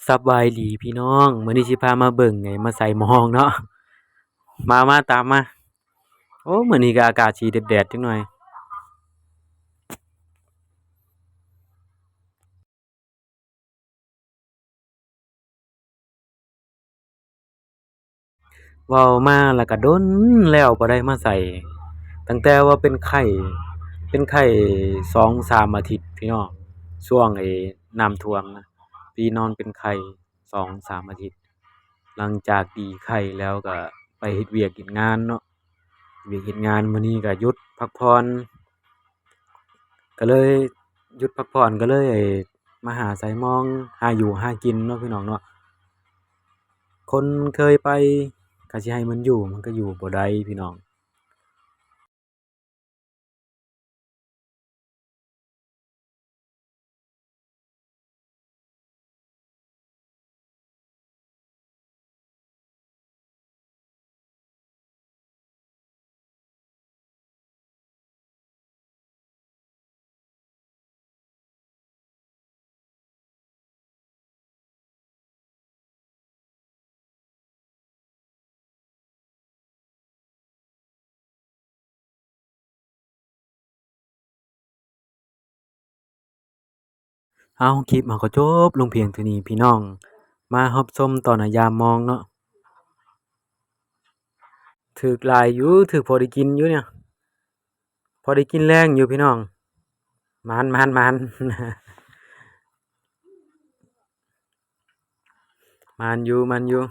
ສະບາຍດີພີ່ນ້ອງ ມື້ນີ້ຊິພາມາເບິ່ງ ໄອ້ ມາໃສ່ມອງເນາະ ມາ ມາ ຕາມມາ. ໂອ້ ມື້ນີ້ກໍອາກາດຊິແດດໆ ຈັກໜ່ອຍ. ເວົ້າມາແລ້ວກໍດົນແລ້ວບໍ່ໄດ້ມາໃສ່ ຕັ້ງແຕ່ວ່າເປັນໄຂ້ ເປັນໄຂ້ສອງສາມອາທິດພີ່ນ້ອງ ຊ່ວງໄອ້ນ້ຳຖ້ວມນະ ປີນອນເປັນໄຂ້ສອງສາມອາທິດ. ຫຼັງຈາກດີໄຂ້ແລ້ວກໍໄປເຮັດວຽກເຮັດງານເນາະ ເຮັດວຽກເຮັດງານ ມື້ນີ້ກໍຢຸດພັກຜ່ອນ ກໍເລີຍຢຸດພັກຜ່ອນ ກໍເລີຍ ເອີ ມາຫາໃສ່ມອງ ຫາຢູ່ຫາກິນເນາະພີ່ນ້ອງເນາະ. ຄົນເຄີຍໄປ ກໍຊິໃຫ້ມັນຢູ່ ມັນກໍຢູ່ບໍ່ໄດ້ພີ່ນ້ອງ. ເອົາ ຄລິບເຮົາກໍຈົບລົງພຽງເທົ່ານີ້ພີ່ນ້ອງ ມາຮັບຊົມຕອນອາຍາມມອງເນາະ. ຖືກຫຼາຍຢູ່ ຖືກພໍໄດ້ກິນຢູ່ເນຍ ພໍໄດ້ກິນແລງຢູ່ພີ່ນ້ອງ. ໝານ ໝານ ໝານ ໝານຢູ່ ໝານຢູ່.